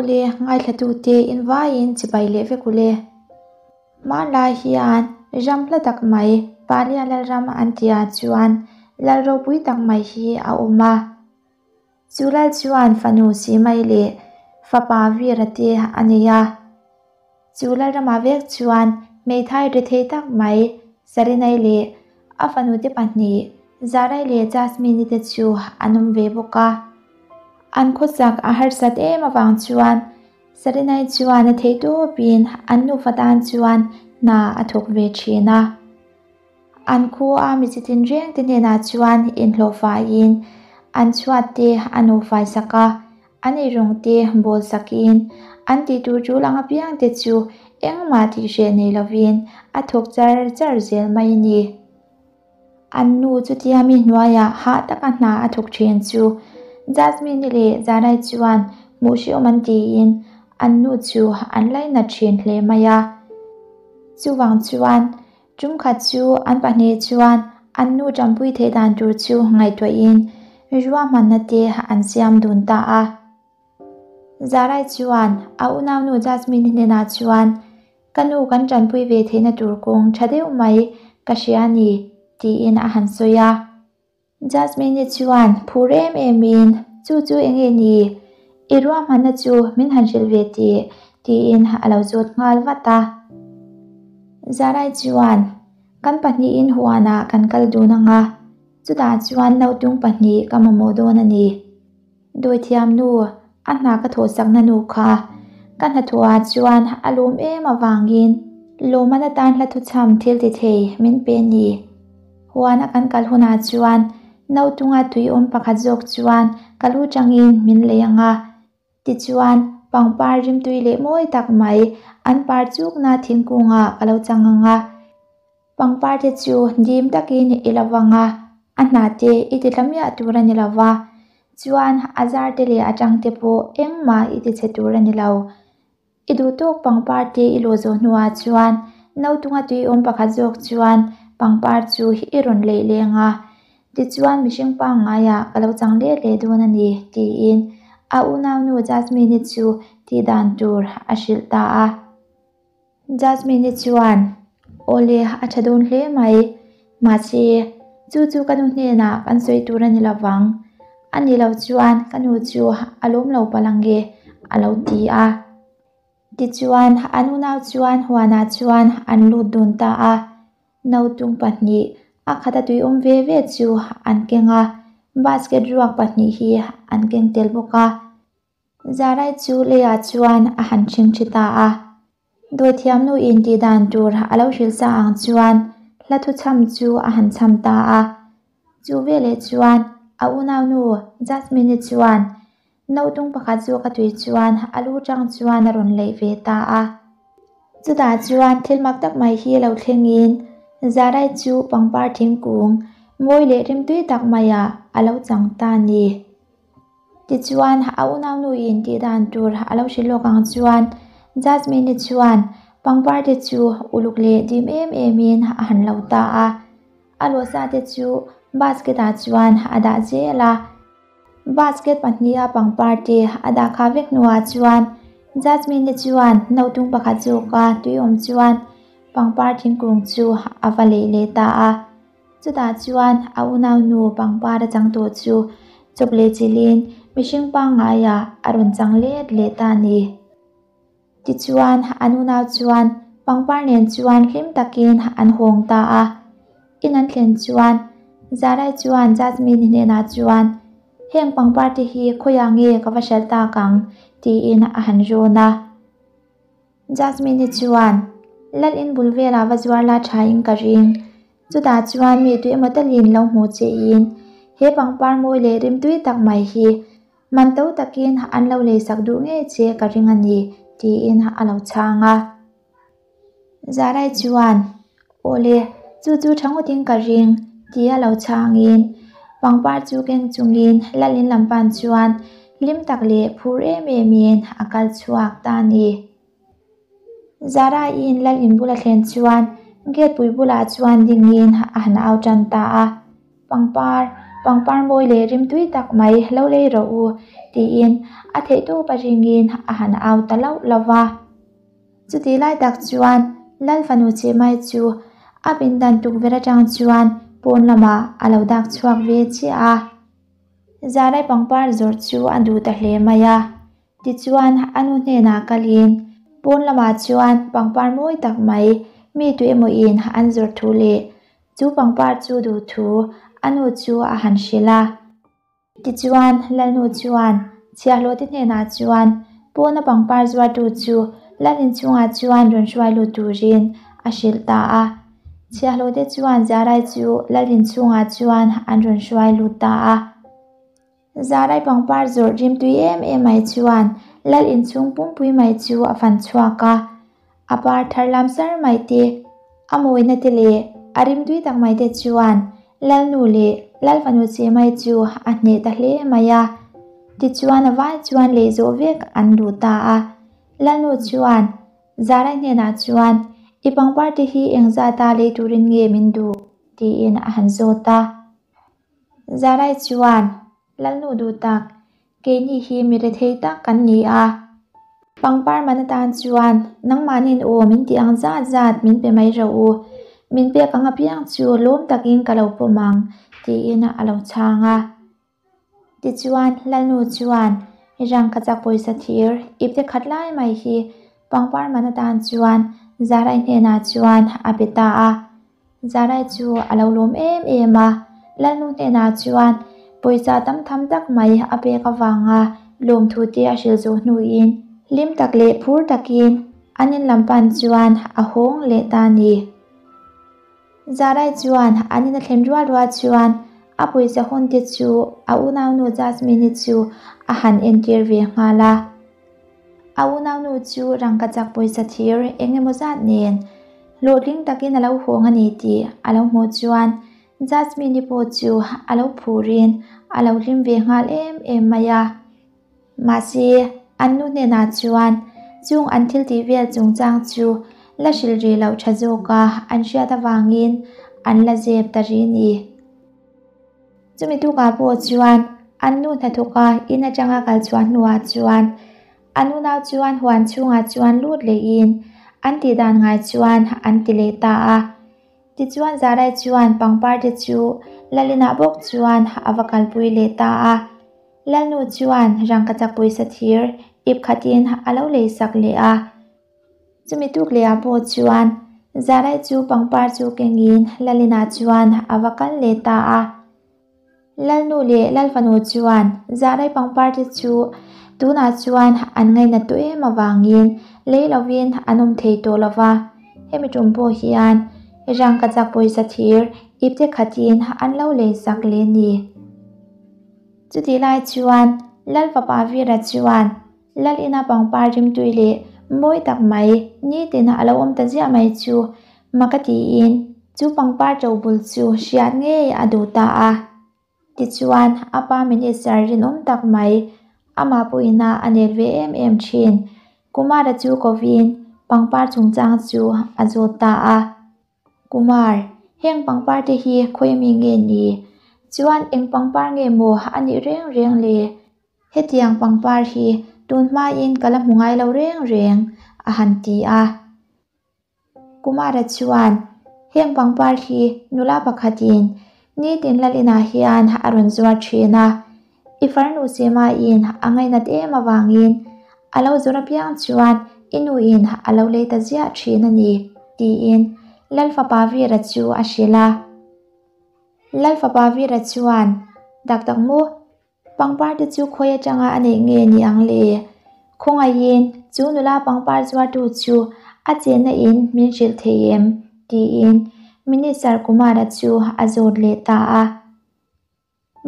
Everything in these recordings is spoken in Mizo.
Awle, ngaithlatute invaiin chibai leh vek ule. Hmanlai hian ram hla tak mai Palia Lalram an tihah chuan lal ropui tak mai hi a awm a. Chu lal chuan fanu Simai leh fapa Vira te a nei a. Chu Lalramah vek chuan hmeithai ri thei tak mai Sarinai leh a fanute pahnih Zarai leh Jasmine-i te chu an awm ve bawk a. An khawsak a harsat em avang chuan Sarinai chuan a theih tawpin an nufa tan chuan hna a thawk ve thin a. An khua mi chi tinreng te hnenah chuan inhlawh faiin an chhuat te a nuhfai sak a, an eirawng te bawl sakin an tih tur tul ang apiang te chu engmah tih hreh nei lovin a thawk char char zel mai a ni. An nu chutia mi hnuaiah hah taka hna a thawk thin chu Jasmine-i leh Zarai chuan hmuh hreawm an tiin an nu chu an lainat thin hle mai a. Chuvang chuan Tumkhat chu an pahnih chuan an nu tanpui theih dan tur chu ngaihtuahin ruahmanna te an siam dun ta a. Zarai chuan a unaunu Jasmine hnenah chuan, Ka nu kan tanpui ve theihna tur kawng tha deuh mai ka hria a ni, tiin a han sawi a. Jasmine-i chuan phur em emin, Chu chu eng nge ni? I ruahmanna chu min han hrilh ve tih, tiin a lo zawt nghal vat a. Zarai chuan, Kan pahnihin huanah kan kal dun ang a, chutah chuan nautung pahnih ka mamawh dawn a ni. Dawithiam nu, a hna ka thawhsakna nu kha ka hnathawhah chuan a lawm em avangin lawmman atan hla thuchham thil ti thei min pe ni. Huan a kan kal hunah chuan nautunga tui awm pakhat zawk chuan ka lu tangin min lei ang a, tichuan pangpar rimtui leh mawi tak mai an par chukna thingkungah ka lo chang ang a. Pangpar te chu dim takin i lo vang a, a hna te i ti tla miah tur a ni lo va, chuan a zar te leh a tang te pawh engmah i ti chhe tur a ni lo. I duh tawk pangpar te i lawh zawh hnuah chuan nautunga tui awm pakhat zawk chuan pangpar chu i rawn leih leng a, tichuan mihring pangngaiah ka lo chang let leh dawn a ni, tiin a unaunu Jasmine-i chu tih dan tur a hrilh ta a. Jasmine-i chuan, Awle, a tha dawn hle mai. Mahse, chu chu ka nu hnenah kan sawi tur a ni lo vang. A ni lo chuan ka nu chu a lawm lo palh ang e, a lo ti a. Tichuan, an unau chuan huanah chuan an lut dun ta a. Nautung pahnih, a khata tui awm ve ve chu an keng a, basket ruak pahnih hi an keng tel bawk a. Zarai chu leiah chuan a han ṭhingṭhi ta a, dawithiamnu in tih dan tur a lo hrilh sa ang chuan hla thuchham chu a han chham ta a. Chu veleh chuan a unaunu Jasmine-i chuan nautung pakhat zawk a tui chuan a lu ṭang chuan a rawn leih ve ta a. Chutah chuan thil mak tak mai hi lo thlengin Zarai chu pangpar thingkung mawi leh rimtui tak maiah a lo chang ta a ni. Tichuan, a unaunuin tih dan tur a lo hrilh lawk ang chuan Jasmine-i chuan pangpar te chu uluk leh dim em emin a han lo ta a. A lawhsa te chu basket-ah chuan a dah zel a. Basket pahniha pangpar te a dah khah vek hnuah chuan Jasmine-i chuan nautung pakhat zawka tui awm chuan pangpar thingkung chu a va leih leh ta a. Chutah chuan a unaunu pangpar a chang tawh chu chawp leh chilhin mihring pangngaiah a rawn chang let leh ta a ni. Tichuan an unau chuan pangpar nen chuan hlim takin an hawng ta a. In an thlen chuan Zarai chuan Jasmine hnenah chuan, Heng pangpar te hi khawiah nge ka va hralh tak ang? tiin a han rawn a. Jasmine-i chuan, Lal in bul velah va zuar la thain ka ring. Chutah chuan mi tui emaw talin lo hmu che in he pangpar mawi leh rimtui tak mai hi man to takin an lo leisak duh ngei che ka ring a ni, tiin a lo chhang a. Zarai chuan, Awle, chu chu tha ngawtin ka ring, tia lo chhangin pangpar chu keng chungin lal in lam pan chuan hlim tak leh phur em emin a kal chhuak ta a ni. Zaraiin lal in bula thlen chuan gate pui bulah chuan dingin a han au tan ta a. Pangpar, pangpar mawi leh rimtui tak mai lo lei rawh u, Tiin a theihtawp a ringin a han au ta lauh lauh va. Chutih lai tak chuan Lal fanu che mai chu a pindan tukverh atang chuan pawn lamah a lo dak chhuak ve chiah a. Zarai pangpar zawrh chu a duh ta hle mai a. Tichuan a nu hnenah kalin pawn lamah chuan pangpar mawi tak mai mi tu emaw in an zawrh thu leh chu pangpar chu duh thu a nu chu a han hrilh a. Tichuan, Lalnu chuan chhiahhlawhte hnenah chuan pawna pangpar zuartu chu Lal inchhungah chuan rawn hruai lut turin a hrilh ta a. Chhiahhlawhte chuan Zarai chu Lal inchhungah chuan an rawn hruai lut ta a. Zarai pangpar zawrh rimtui em em mai chuan Lal inchhung pumpui mai chu a fan chhuak a. A par thar lam sar mai te, a mawina te leh a rimtui tak mai te chuan Lalnu leh Lalfanu che mai chu a hneh ta hle mai a. Tichuan a vai chuan lei zawh vek an duh ta a. Lalnu chuan Zarai hnenah chuan, I pangpar te hi engzata lei turin nge min duh? tiin a han zawt a. Zarai chuan, Lalnu duh tak, Keini hi mi rethei tak kan ni a, pangpar man atan chuan nangmahniin aw min tih ang zat zat min pe mai rawh u, min pek ang apiang chu lawm takin ka lo pawm ang, tiin a lo chhang a. Tichuan, Lalnu chuan rangkachak pawisa thir ipte khat lai mai hi pangpar man atan chuan Zarai hnenah chuan a pe ta a. Zarai chu a lo lawm em em a, Lalnu hnenah chuan pawisa tam tham tak mai a pek avanga lawmthu te a hrilh zawh hnuin hlim tak leh phur takin an in lam pan chuan a hawng leh ta a ni. Zarai chuan an in a thlen rual rual chuan a pawisa hawn te chu a unaunu Jasmine-i chu a han entir ve nghal a. A unaunu chu rangkachak pawisa thir eng emaw zat nen hlawhtling takin a lo hawng a ni tih a lo hmuh chuan Jasmine-i pawh chu a lo phurin a lo hlim ve nghal em em mai a. Mahse, an nu hnenah chuan chung an thil tih vel chungchang chu la hrilh rih loh tha zawka an hriat avangin an la zep ta rih a ni. Chumi tukah pawh chuan an nu hnathawka in atanga kal chhuah hnuah chuan an unau chuan huan chhungah chuan lut lehin an tih dan ngai chuan an ti leh ta a. Tichuan Zarai chuan pangpar te chu Lalinah bawk chuan a va kalpui leh ta a. Lalnu chuan rangkachak pawisa thir ip khatin a lo leisak leh a. Chumi tuk leh ah pawh chuan Zarai chu pangpar chu kengin Lalinah chuan a va kal leh ta a. Lalnu leh Lalfanu chuan Zarai pangpar te chu tunah chuan an ngainat tawh em avangin lei lovin an awm thei tawh lo va. Hemi tum pawh hian rangkachak pawisa thir ipte khatin an lo lei sak leh a ni. Chutih lai chuan Lalfapa Vira chuan Lal ina pangpar rimtui leh mawi tak mai nitin a lo awm ta ziah mai chu mak a tiin chu pangpar to bul chu hriat ngei a duh ta a. Tichuan a pa minister rinawm tak mai amah pawhin a a nel ve em em thin. Kumara chu kovin pangpar chungchang chu a zawt ta a. Kumar, heng pangpar te hi khawi ami nge ni? Chuan eng pangpar nge maw a nih reng reng le? Hetiang pangpar hi tun hmain ka la hmu ngai lo reng reng, a han ti a. Kumara chuan, Heng pangpar hi nula pakhatin nitin Lalinah hian a rawn zuar thin a. I farnu Semain a ngainat em avangin a lo zawr apiang chuan i nuin a lo lei ta ziah thin a ni, tiin Lalfapa Vira chu a hrilh a. Lalfapa Vira chuan, Dak tak maw? Pangpar te chu khawi atanga a neih nge ni ang le? Khawngaihin chu nula pangpar zuartu chu a chenna in min hrilh thei em? tiin Minister Kumara chu a zawt leh ta a.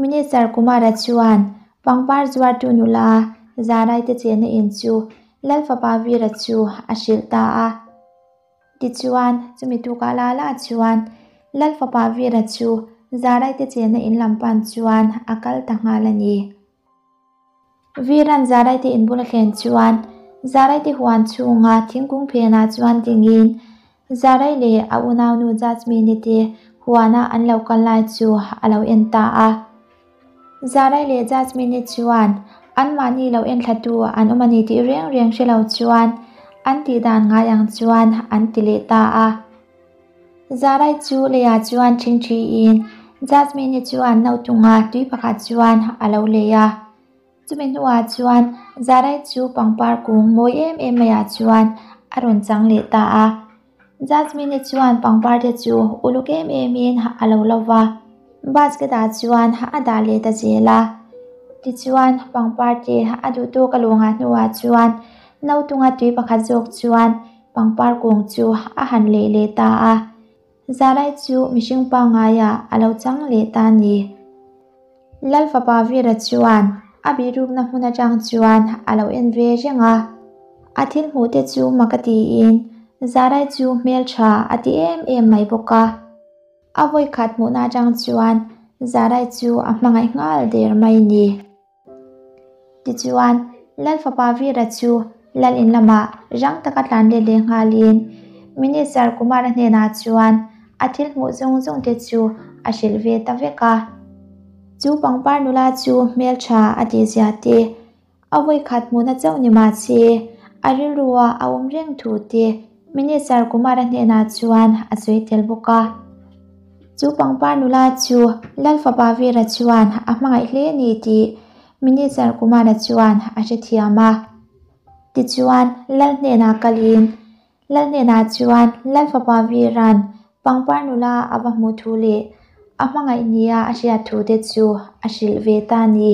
Minister Kumara chuan pangpar zuartu nula Zarai te chenna in chu Lalfapa Veera chu a hrilh ta a. Tichuan, chumi tukah la la chuan Lal fapa Veera chu Zaraite chenna in lam pan chuan a kal ta nghal a ni. Veera'n Zaraite in bul a thlen chuan Zaraite huan chhunga thingkung phenah chuan dingin Zarai leh a unaunu Jasmine-i te huana an lo kal lai chu a lo en ta a. Zarai leh Jasmine-i chuan Anmahni lo enthlatu an awm a ni tih reng reng hre lo chuan an tih dan ngai ang chuan an ti leh ta a. Zarai chu leiah chuan ṭhingṭhiin Jasmine-i chuan nautunga tui pakhat chuan a lo lei a. Chumi hnuah chuan Zarai chu pangpar kung mawi em em maiah chuan a rawn chang leh ta a. Jasmine-i chuan pangpar te chu uluk em emin a lo lo va, basket ah chuan a dah leh ta zel a. Tichuan pangpar te a duh tawk a lawngah hnuah chuan nautunga tui pakhat zawk chuan pangpar kung chu a han leh leh ta a. Zalai chu mihring pangaiah a lo chang leh ta a ni. Lal fapa Veera chuan a bihrukna hmun atang chuan a lo en ve reng a, a thil hmuh te chu mak a tiin Zarai chu hmeltha a ti em em mai bawk a. A vawikhat hmuhna atang chuan Zarai chu a hmangaih nghal der mai ni. Tichuan, Lal fapa Veera chu Lal in lamah rang taka tlan let leh nghalin Minister Kumara hnenah chuan a thil hmuh zawng zawng te chu a hrilh ve ta vek a. Chu pangpar nula chu hmeltha a tih zia te, a vawikhat hmuhna chauh ni mah se a rilrua a awm reng thu te Minister Kumara hnenah chuan a sawi tel bawk a. Chu pangpar nula chu Lal fapa Veera chuan a hmangaih hle ni tih Minister Kumara chuan a hrethiam a. Tichuan, Lal hnenah kalin, Lal hnenah chuan Lal fapa Veera'n pangpar nula a va hmuh thu leh a hmangaih nia a hriat thu te chu a hrilh ve ta a ni.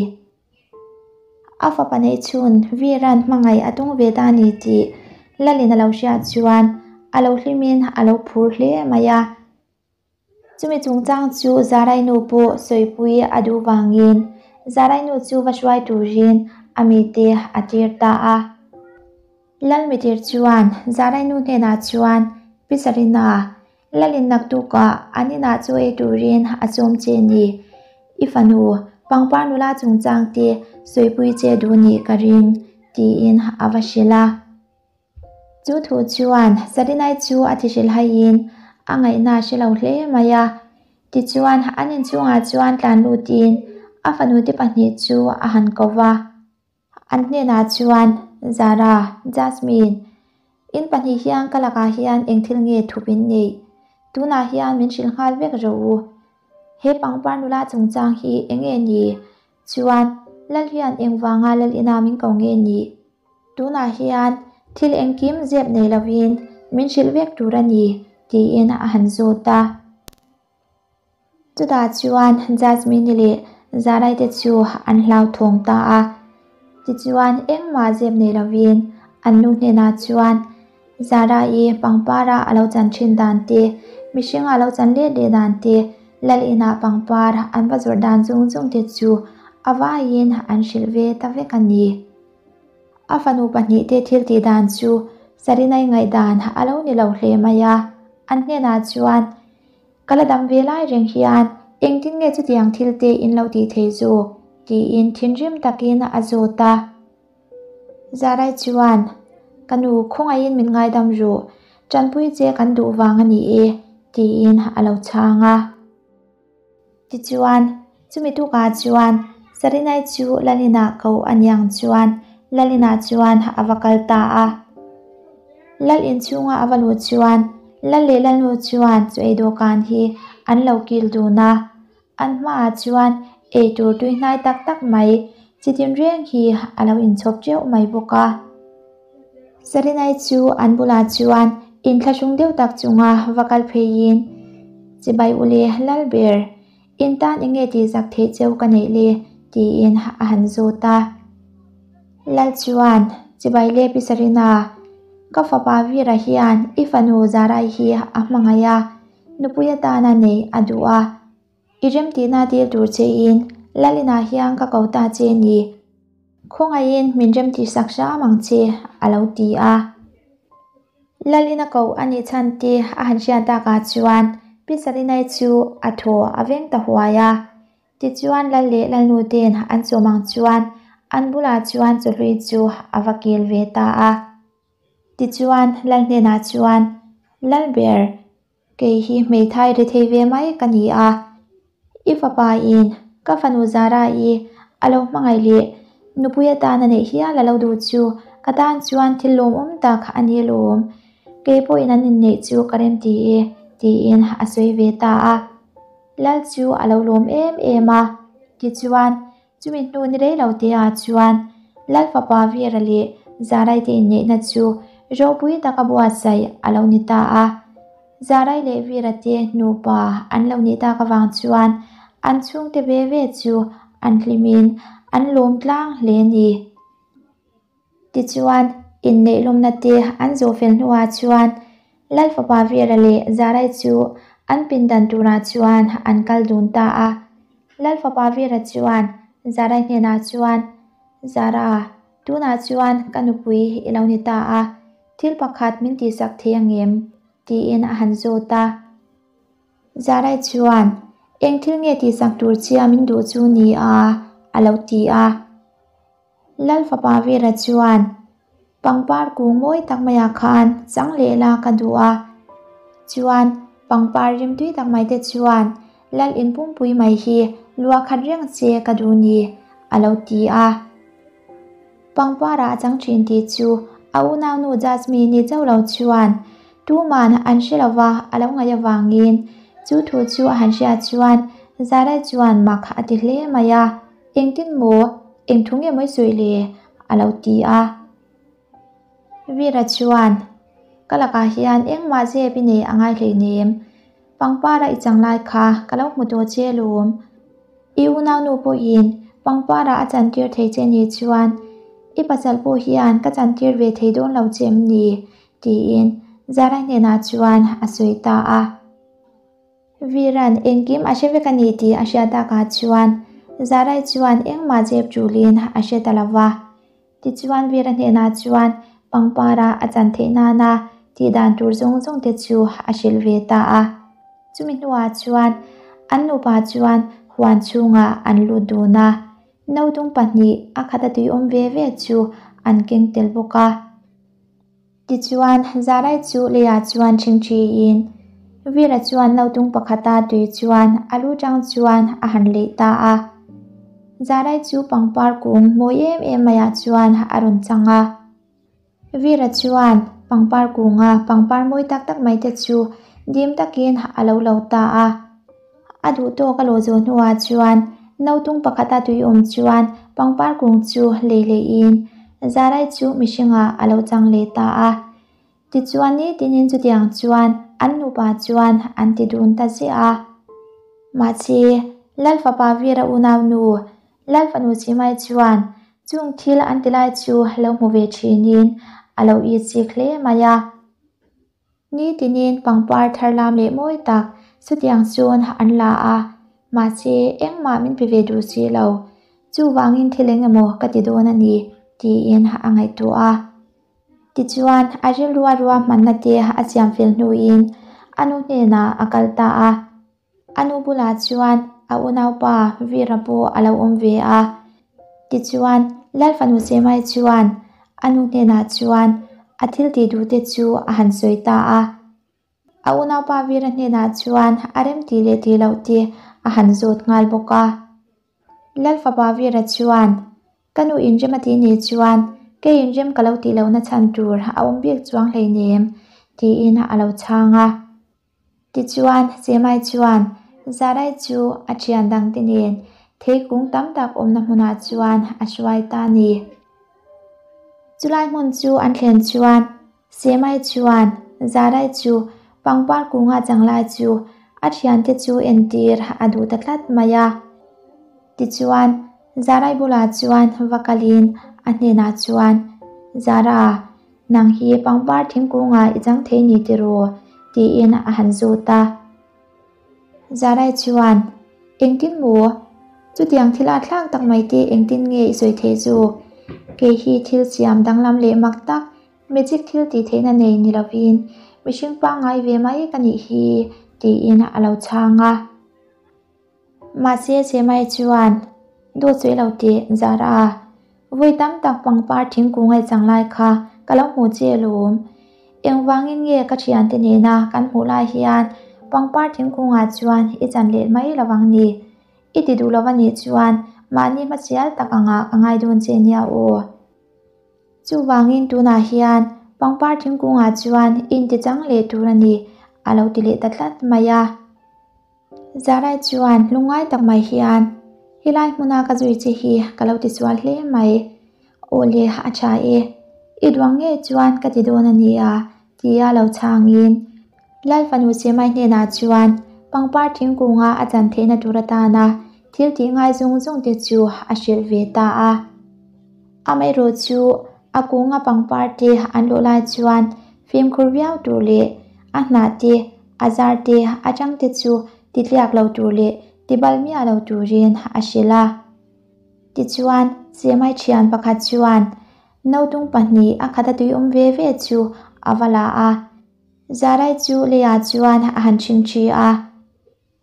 A fapa neih chhun Veera'n hmangaih a tung ve ta a ni tih Lalin a lo hriat chuan a lo hlimin a lo phur hle mai a. Chumi chungchang chu Zarai nu pawh sawipui a duh vangin Zarai nu chu va hruai turin a mite a tir ta a. Lalmitir chuan Zarai nu hnenah chuan, Pi Sarina, Lalin naktukah an inah chaw ei turin a sawm che ni. I fanu, pangpar nula chungchang te sawipui che duh nih ka ring, tiin a va hrilh a. Chu thu chuan Sarinai chu a ti hrilhaiin a ngaihna a hre lo hle mai a. Tichuan, an inchhungah chuan tlan lutin a fanute pahnih chu a han ko va. An hnenah chuan, Zara, Jasmine, in pahnih hian ka lakah hian eng thil nge thup in neih? Tunah hian min hrilh nghal vek rawh u. He pangpar nula chungchang hi eng nge ni? Chuan, Lal hian engvanga Lal ina min ko nge ni? Tunah hian thil engkim zep nei lovin min hrilh vek tur a ni, tiin a han zawt a. Chutah chuan Jasmine-i leh Zarai te chu an hlauthawng ta a. Tichuan engmah zep nei lovin an nu hnenah chuan Zarai-i pangpara a lo chan thin dan te, mihringa a lo chan let leh dan te, Lal inah pangpar an va zawrh dan zawng zawng te chu a vaiin an hrilh ve ta vek a ni. A fanu pahnihte thil tih dan chu Sarinai ngaihdan a lo ni lo hle mai a, an hnenah chuan, Ka la dam ve lai reng hian engtin nge chutiang thil te in lo tih thei zawk? tiin thinrim takin a zawt a. Zarai chuan, Ka nu, khawngaihin min ngaidam rawh, tanpui che kan duh vang a ni e, tiin a lo chhang a. Tichuan, chumi tukah chuan Sarinai chu Lalinah ko a niang chuan Lalinah chuan a va kal ta a. Lal inchhunga a va luh chuan Lal leh Lalnu chuan chu ei dawhkan hi an lo kil dun a. An hmaah chuan ei tur tui hnai tak tak mai chitin reng hi a lo inchhawp teuh mai bawk a. Sarinai chu an bulah chuan inthlahrung deuh tak chunga va kal pheiin, Chibai u le Lalber, in tan eng nge tih zak theih cheu ka neih le? tiin a han zawt a. Lal chuan, Chibai le Pi Sarina, ka fapa Veera hian i fanu Zarai hi a hmangaih a, nupui atana neih a duh a. I remtihna dil tur chein Lalinah hian ka ko ta che ni. Khawngaihin min remtih sak hram ang che, a lo ti a. Lalina ko a nih chhan te a han hriat takah chuan Pi Salinai chu a thaw a veng ta huai a. Tichuan Lal leh Lalnu ten an chawm ang chuan an bulah chuan chawhlui chu a va kil ve ta a. Tichuan Lal hnenah chuan, Lalber, Kei hi hmeithai ri thei ve mai ka ni a, i fapa in ka fanu Zara-i a lo hmangaih leh Nupui atana neih hial a lo duh chu ka tan chuan thil lawmawm tak a ni alawm. Kei pawhin an inneih chu ka remti e, tiin a sawi ve ta a. Lal chu a lo lawm em em a. Tichuan, chumi hnu ni rei lo te ah chuan Lal fapa Veera leh Zarai te inneihna chu ropui taka buatsaih a lo ni ta a. Zarai leh Veera te nupa an lo nih tak avang chuan an chhungte ve ve chu an hlimin an lawm tlang hle a ni. Tichuan, inneih lawmna te an zawh fel hnuah chuan Lal fapa Veera leh Zarai chu an pindan turah chuan an kal dun ta a. Lal fapa Veera chuan Zarai hnenah chuan, Zara, tunah chuan ka nupui i lo ni ta a, thil pakhat min tihsak thei angem? tiin a han zawt a. Zarai chuan, Eng thil nge tihsak tur chia min duh chu ni a? a lo ti a. Lal fapa Veera chuan, Pangpar kung mawi tak maiah khan chang leh la ka duh a. Chuan, pangpar rimtui tak mai te chuan Lal in pumpui mai hi luah khat reng che ka duh ni, a lo ti a. Pangparah a chang thin tih chu a unaunu Jasmine-i chauh lo chuan tuman an hre lo va, a lo ngaih avangin chu thu chu a han hriat chuan Zarai chuan mak a ti hle mai a. Engtin maw? Eng thu nge mawi sawi le? a lo ti a. Veera chuan, Ka lakah hian engmah zep i nei a ngai hleinem. Pangpara i chang lai kha ka lo hmu tawh che alawm. I unaunu pawhin pangpara a chantir thei che ni chuan i pasal pawh hian ka chantir ve thei dawn lo che em ni? tiin Zara hnenah chuan a sawi ta a. Viran engkim a hre vek a ni tih a hriat takah chuan Zarai chuan engmah zep tulin a hre ta lo va. Tichuan Vira hnenah chuan pangpara a chan theih nana tih dan tur zawng zawng te chu a hrilh ve ta a. Chumi hnuah chuan an nupa chuan huan chhungah an lut dun a, naudung pahnih a khata tuiawm ve ve chu an keng tel bawk a. Tichuan, Zarai chu leiah chuan ṭhingṭhiin Veera chuan nautung pakhata tui chuan a lu ṭang chuan a han leih ta a. Zarai chu pangpar kung mawi em em maiah chuan a rawn chang a. Veera chuan pangpar kunga pangpar mawi tak tak mai te chu dim takin a lo lo ta a. A duh tawk a lawh zawh hnuah chuan nautung pakhata tui awm chuan pangpar kung chu lei leiin Zarai chu mihringah a lo chang leh ta a. Tichuan nitinin chutiang chuan an nupa chuan an ti dun ta ziah a. Mahse, Lal fapa Veera unaunu, Lal fanu Chimai chuan chung thil an ti lai chu lo hmu ve thinin a lo itsik hle mai a. Nitinin pangpar thar lam leh mawi tak chutiang chuan an la a, mahse engmah min pe ve duh si lo. Chuvangin thil eng emaw ka ti dawn a ni, tiin a ngaihtuah a. Tichuan a rilrua ruahmanna te a siam fel hnuin a nu hnenah a kal ta a. A nu bulah chuan a unaupa Veera pawh a lo awm ve a. Tichuan, Lal fanu Semai chuan a nu hnenah chuan a thil tih duh te chu a han sawi ta a. A unaupa Veera hnenah chuan a rem tih leh tih loh te a han zawt nghal bawk a. Lal fapa Veera chuan, Ka nu inrem a tih nih chuan kei inrem ka lo tih lohna chhan tur a awm bik chuang hleinem, tiin a lo chhang a. Tichuan, Chemai chuan Zarai chu a thian dangte nen theikung tam tak awmna hmunah chuan a hruai ta a ni. Chulai hmun chu an thlen chuan Chemai chuan Zarai chu pangpar kunga changlai chu a thiante chu entir a duh ta tlat mai a. Tichuan, Zarai bulah chuan va kalin a hnenah chuan, Zara, Nang hi pangpar thingkungah i chang thei ni tiraw? tiin a han zawt a. Zarai chuan, Engtin maw? Chutiang thil a thlak tak mai te engtin nge i sawi theih zawk? Kei hi thil siam danglam leh mak tak, magic thil tih theihna nei ni lovin mihring pangngai ve mai ka nih hi, tiin a lo chhang a. Mahse Chemai chuan, Dawt sawi lo teh, Zara. Vawi tam tak pangpar thingkung ngaihchang lai kha ka lo hmuh che alawm. Engvangin nge ka thiante nena kan hmuh lai hian pangpar thingkungah chuan i chan leh mai lovang ni? I ti duh lo a nih chuan Mahni hmasial tak angah ka ngai dawn che nia aw. Chuvangin tunah hian pangpar thingkungah chuan in ti chang leh tur a ni, a lo ti leh ta tlat mai a. Zarai chuan lungngai tak mai hian, Helai hmuna ka zui che hi ka lo tisual hle mai. Aw le, a tha e. I duang ngei chuan ka ti dawn a nia, tia lo chhangin Lal fanu Semai hnenah chuan pangpar thingkunga a chan theihna tur atana thil tih ngai zawng zawng te chu a hrilh ve ta a. Amaherawh chu a kunga pangpar te an luh lai chuan fimkhur viau tur leh a hnah te, a zar te, a chang te chu titliak lo tur leh tibal miah lo turin a hrilh a. Tichuan, Semai thian pakhat chuan Nautung pahnih a khat a tui awm ve ve chu a va la a, Zarai chu leiah chuan a han chhingchhi a.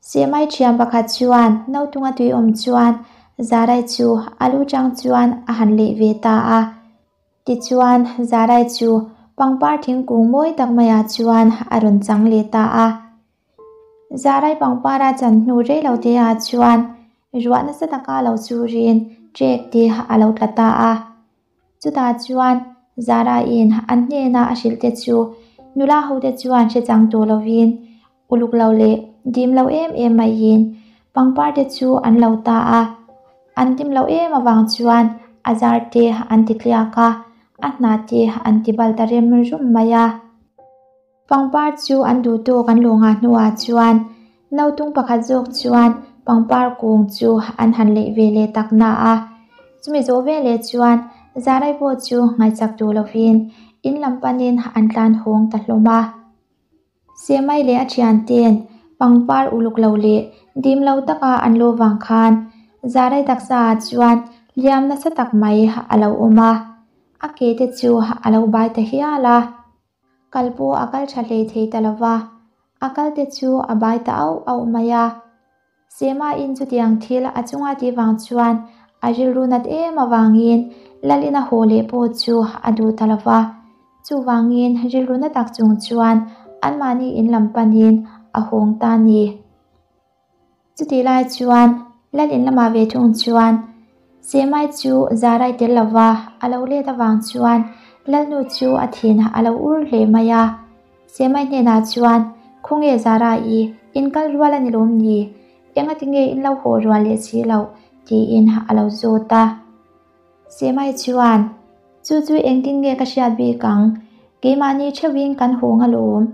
Semai thian pakhat chuan nautung a tui awm chuan Zarai chu a lu chang chuan a han leih ve ta a. Tichuan Zarai chu pangpar thingkung mawi tak maiah chuan a rawn chang leh ta a. Zarai pangpar a chan hnu rei lo te ah chuan ruah nasa taka lo churin trek te a lo tla ta a. Chutah chuan Zaraiin an hnena a hrilh te chu nula ho te chuan hre chang tawh lovin uluk lo leh dim lo em em maiin pangpar te chu an lo ta a. An dim loh em avang chuan a zar te an ti tliak a, a hna te an ti bal ta rem rum mai a. Pangpar chu an duh tawk an luh ngah hnuah chuan nautung pakhat zawk chuan pangpar kung chu an han leih ve leh tak na a. Chumi zawh veleh chuan Zarai pawh chu ngaihchak duh lovin in lam panin an tlan hawng ta hlawm a. Semai leh a thiante'n pangpar uluk lo leh dim lo taka an luh vang khan Zarai taksaah chuan hliam nasa tak mai a lo awm a, a ke te chu a lo bai ta hial a. Kal pawh a kal tha hlei thei ta lo va, a kal te chu a bai ta auh auh mai a. Sema-in chutiang thil a chunga tih vang chuan a rilru nat em avangin Lalina haw leh pawh chu a duh ta lo va. Chuvangin rilru na tak chung chuan anmahni in lam panin a hawng ta a ni. Chutih lai chuan Lal in lamah ve thung chuan Semai chu Zarai tel lova a lo let avang chuan Lalnu chu a thin a lo ur hle mai a. Semai hnenah chuan, Khawnge Zarai, in kal rual a ni lawm ni? Engati nge in lo haw rual leh si loh? tiin a lo zawt a. Semai chuan, Chu chu engtin nge ka hriat bik ang? Keimahni theuhin kan hawng alawm.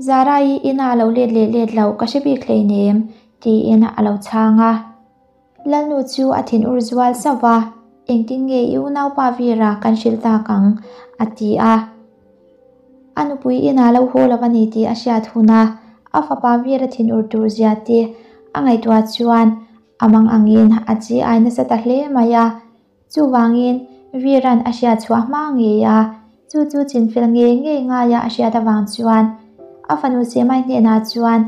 Zara-i inah lo let leh let loh ka hre bik hleinem, tiin a lo chhang a. Lalnu chu a thinur zual sauh va, Engtin nge i unaupa Veera kan hrilh tak ang? a ti a. A nupui inah lo haw lo a ni tih a hriat huna a fapa Veera thinur tur zia te a ngaihtuah chuan a mang angin a chi ai nasa ta hle mai a. Chuvangin, Veera'n a hriat chhuah hma ngei a, chu chu chinfel ngei ngei ngaia a hriat avang chuan a fanu Semai hnenah chuan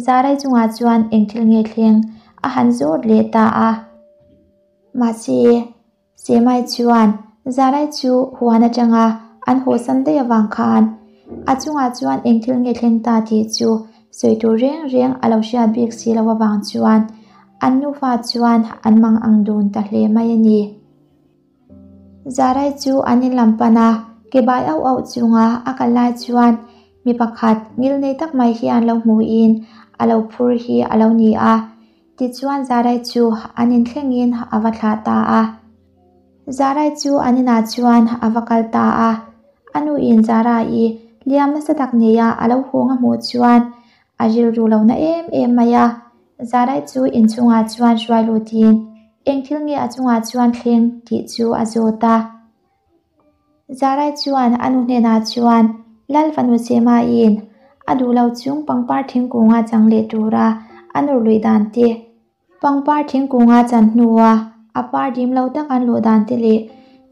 Zarai chungah chuan eng thil nge thleng a han zawt leh ta a. Mahse, Semai chuan Zarai chu huan atanga an hawsan daih avang khan a chungah chuan eng thil nge thleng ta tih chu sawi tur reng reng a lo hriat bik si lo avang chuan An nufa chuan an mang ang dun ta hle mai a ni. Zarai chu an in lam pan a, ke bai auh auh chunga a kal lai chuan mi pakhat ngil nei tak mai hian lo hmuhin a lo phur hi a lo ni a. Tichuan Zarai chu an in thlengin a va thlah ta a. Zarai chu an inah chuan a va kal ta a. A nuin Zarai liam nasa tak neia a lo hawng a hmuh chuan A rilru lo na em em mai a, Zarai chu inchungah chuan hruai lutin eng thil nge a chungah chuan thleng tih chu a zawt a. Zarai chuan a nu hnenah chuan Lal fanu Semain a duh lo chung pangpar thingkunga chang leh tura a nawr luih dan te, Pangpar thingkunga chan hnua a par dim lo tak an luh dan te leh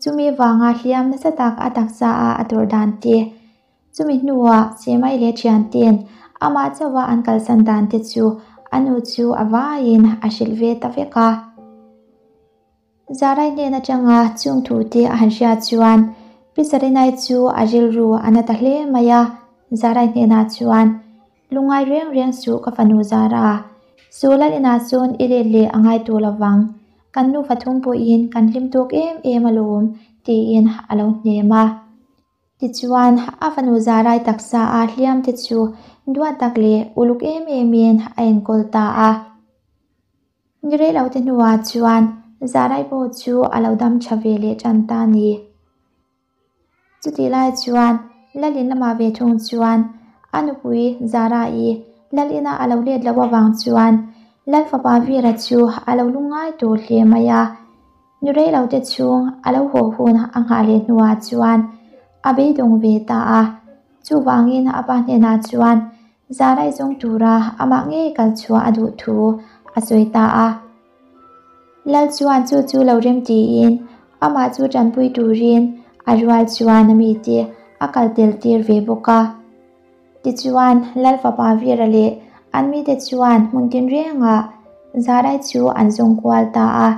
chumi vanga hliam nasa tak a taksa a a tawrh dan te, chumi hnuah Semai leh thiante'n amah chauha an kalsan dan te chu a nu chu a vaiin a hrilh ve ta vek a. Zarai hnen atanga chung thu te a han hriat chuan Pi Sarinai chu a rilru a na ta hle mai a, Zarai hnenah chuan, Lungngai reng reng suh ka fanu Zara, Sulal inah sawn i let leh a ngai tur lovang. Kan nufa thum pawhin kan hlim tawk em em alawm, tiin a lo hnem a. Tichuan, a fanu Zarai taksa a hliam te chu duat tak leh uluk em emin a enkawl ta a. Ni rei lo te hnuah chuan Zarai pawh chu a lo dam tha ve leh tan ta a ni. Chutih lai chuan Lalin lamah ve thung chuan a nupui Zara-i Lalina a lo let loh avang chuan Lal fapa Vira chu a lo lungngai tawh hle mai a. Ni rei lo te chhung a lo haw hun a nghah leh hnuah chuan a beidawng ve ta a. Chuvangin a pa hnenah chuan Zara-i zawng tura amah ngei kal chhuah a duh thu a sawi ta a. Lal chuan chu chu lo rem tiin amah chu tanpui turin a rual chuan a mite a kal tel tir ve bawk a. Tichuan, Lal fapa Vira leh an mite chuan hmun tinrengah Zarai chu an zawng kual ta a.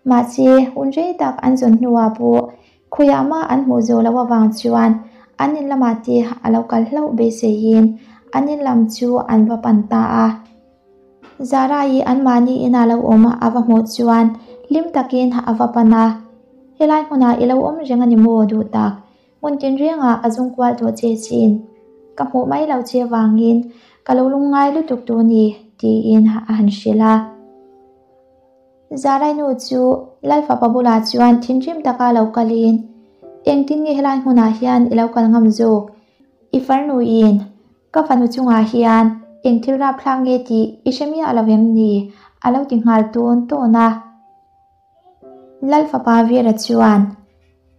Mahse, hun rei tak an zawn hnuah pawh khawiah mah an hmuh zawh loh avang chuan an in lamah te a lo kal hlauh beiseiin an in lam chu an va pan ta a. Zara-i anmahni ina lo awm a va hmuh chuan hlim takin a va pan a, Helai hmunah i lo awm reng a ni maw duh tak? Hmun tinrengah ka zung kual tawh che chin. Ka hmuh mai lo che vangin ka lo lungngai lutuk tawh ni, tiin a han hrilh a. Zarai nu chu Lalfapa bulah chuan thinrim taka lo kalin, Engtin nge helai hmunah hian i lo kal ngam zawk? I farnuin Ka fanu chungah hian eng thil rapthlak nge tih i hre miah lo em ni? a lo ti nghal tawn tawn a. Lal fapa Vira chuan,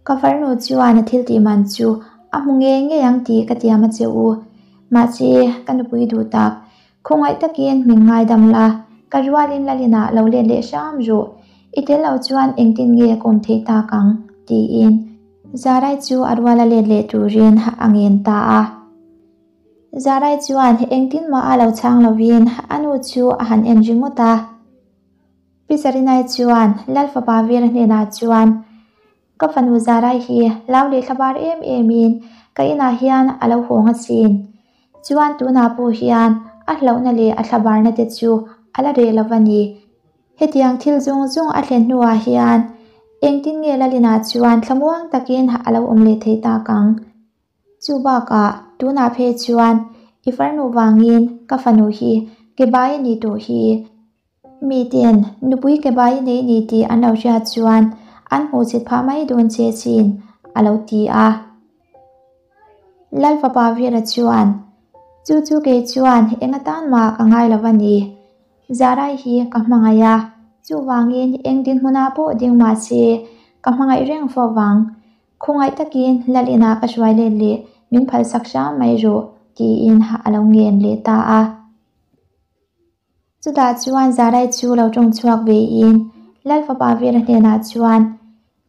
Ka farnu chuan a thil tih man chu a hmu ngei ngei ang tih ka tiam a che u. Mahse, ka nupui duh tak, khawngaih takin min ngaidam la, ka rualin Lalinah lo let leh hram rawh. I tel lo chuan engtin nge ka awm theih tak ang? tiin Zarai chu a ruala let leh turin a ngen ta a. Zarai chuan engtin mah a lo chhang lovin a nu chu a han en ringawt a. Pi Zarinai chuan Lal fapa Vira hnenah chuan, Ka fanu Zarai hi lau leh thlabar em emin ka inah hian a lo hawng asin. Chuan tunah pawh hian a hlauhna leh a thlabarna te chu a la reh lo va ni. Hetiang thil zawng zawng a thlen hnuah hian engtin nge Lalina chuan thlamuang takin a lo awm leh thei tak ang? Chu bakah tunah phei chuan i farnu vangin ka fanu hi ke bai a ni tawh hi. Miten nupui ke bai a nei ni tih an lo hriat chuan an hmuhchit phah mai dawn che chin a lo ti a. Lal fapa Vira chuan, Chu chu kei chuan eng atan mah ka ngai lo va ni. Zarai hi ka hmangaih a, chuvangin eng dinhmunah pawh ding mah se ka hmangaih reng fo vang. Khawngaih takin Lal inah ka hruai let leh min phalsak hram mai rawh, tiin a lo ngen leh ta a. Chutah chuan Zarai chu lo tawng chhuak vein Lal fapa Vera hnenah chuan,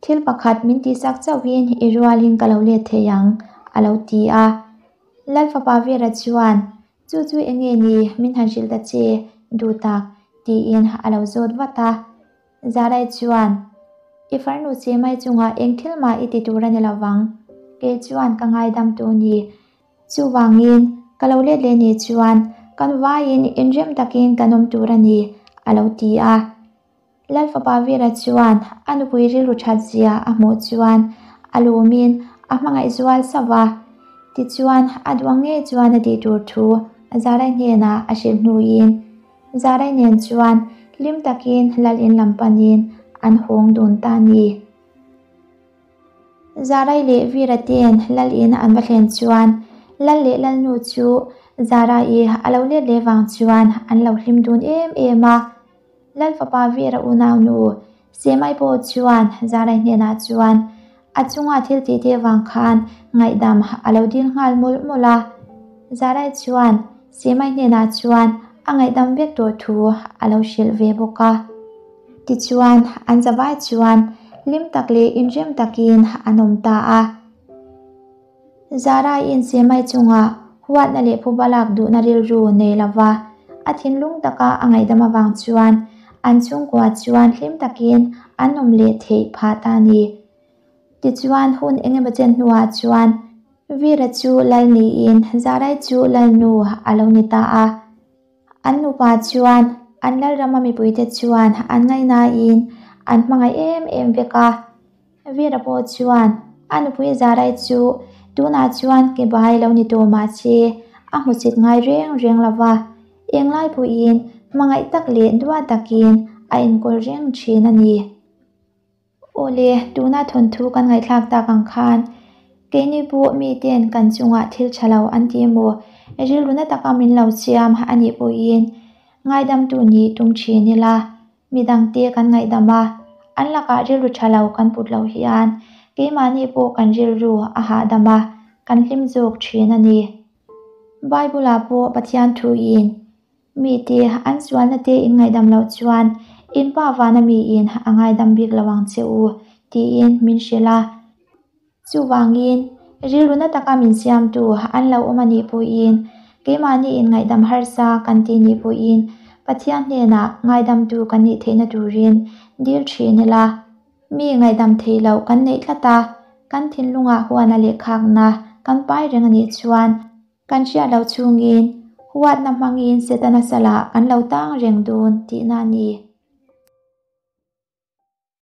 Thil pakhat min tihsak chauhin i rualin ka lo let thei ang, a lo ti a. Lal fapa Vera chuan, Chu chu eng nge ni min han hrilh ta che, duh tak, tiin a lo zawt vat a. Zarai chuan, I farnu che mai chungah eng thil mah i ti tur a ni lo vang, kei chuan ka ngaidam tu ni. Chuvangin, ka lo let leh ni chuan kan vaiin inrem takin kan awm tur a ni, a lo ti a. Lal fapa Vira chuan a nupui rilru that zia a hmuh chuan a lawmin a hmangaih zual sauh a. Tichuan, a duang ngei chuan a tih tur thu Zarai hnenah a hrilh hnuin Zarai nen chuan hlim takin Lal in lam panin an hawng dun ta a ni. Zarai leh Vira ten Lal in an va thlen chuan Lal leh Lalnu chu Zarai a lo let leh vang chuan an lo hlim dun em em a. Lal fapa Vira unaunu Semai pawh chuan Zarai hnenah chuan a chunga thil tih te vang khan ngaihdam a lo dil nghal mawlh mawlh a. Zarai chuan Semai hnenah chuan a ngaihdam vek tawh thu a lo hrilh ve bawk a. Tichuan, an zavai chuan hlim tak leh inrem takin an awm ta a. Zara-in Semai chungah huatna leh phuba lak duhna rilru nei lova a thinlung taka a ngaihdam avang chuan an chhungkua chuan hlim takin an awm leh theih phah ta a ni. Tichuan, hun engemaw chen hnuah chuan Veera chu lal niin Zarai chu lalnu a lo ni ta a. An nupa chuan an Lalrama mipuite chuan an ngaihnain an hmangaih em em vek a. Veera pawh chuan a nupui Zarai chu tunah chuan ke bai lo ni tawh mah se a hmusit ngai reng reng lo va, englai pawhin hmangaih tak leh duat takin a enkawl reng thin a ni. Awle, tuna thawnthu kan ngaihthlak tak ang khan keini pawh miten kan chungah thil tha lo an ti emaw rilru na taka min lo siam a nih pawhin ngaidamtu nih tum thin ila. Midangte kan ngaihdam a, an lakah rilru tha lo kan put loh hian keimahni pawh kan rilru a hahdam a, kan hlim zawk thin a ni. Bible-ah pawh Pathian thuin mite an sualna te in ngaihdam loh chuan in Pa vana miin a ngaidam bik lo ang che u tiin min hrilh a. Chuvangin, rilru na taka min siamtu an lo awm a nih pawhin, keimahni inngaihdam harsa kan tih nih pawhin Pathian hnenah ngaidamtu kan nih theihna turin dil thin ila. Mi ngaihdam theih loh kan neih tlat a, kan thinlungah huana leh khakna kan pai reng a nih chuan kan hriat loh chhungin huatna hmangin Setana salah kan lo tang reng dawn tihna a ni.